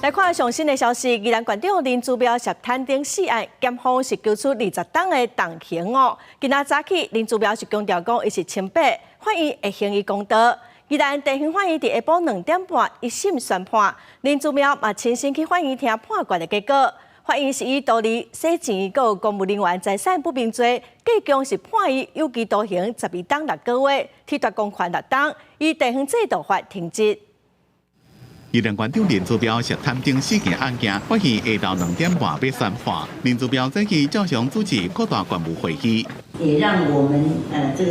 來看上新的消息，宜蘭縣長林姿妙涉貪贓死案，檢方是求處20冬的重刑哦。今仔早起，林姿妙是強調講，伊是清白，法院會還伊公道。宜蘭地方法院佇下晡2點半一審宣判，林姿妙嘛親身去法院聽判決的結果。法院是以盜利、洗錢、閣有公務人員財產不明罪，計共是判伊有期徒刑12冬6個月，剝奪公權6冬，依地方制度法停職。宜蘭縣長林姿妙涉貪贓死刑案件，法院下晝2點半欲宣判。林姿妙早起照常主持擴大縣務會議，也讓我們這個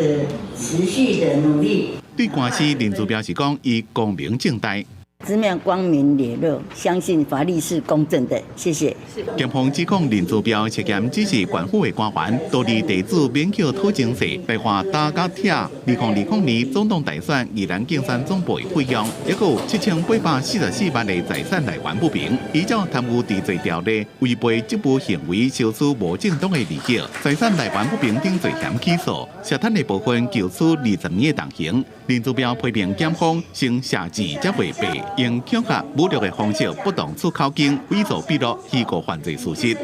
持續的努力。對官司，林姿妙是講伊光明正大。姿妙光明磊落，相信法律是公正的。謝謝。檢方指控林姿妙涉嫌指示縣府的官員，盜利地主免繳土增稅，白花打甲拆。2020年總統大選，宜蘭競選總部的費用，抑閣有7844萬的財產來源不明。依照貪污治罪條例，違背職務行為收取無正當的利益，財產來源不明等罪嫌起訴，涉貪的部分求處20年的重刑。林姿妙批評檢方先寫字才袂白，用恐嚇侮辱的方式不當取口供、偽造筆錄、虛構犯罪事實。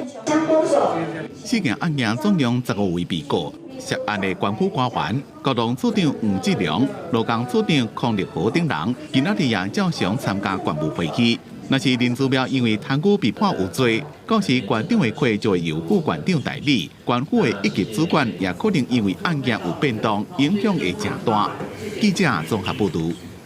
四件案件總共15位被告，涉案的縣府官員，高雄處長黃志良、鹿港處長孔立和等人，今仔日也照常參加縣務會議。若是林姿妙因為貪污被判有罪，到時縣長的缺就會由副縣長代理，縣府的一級主管也可能因為案件有變動，影響會誠大。記者綜合報導。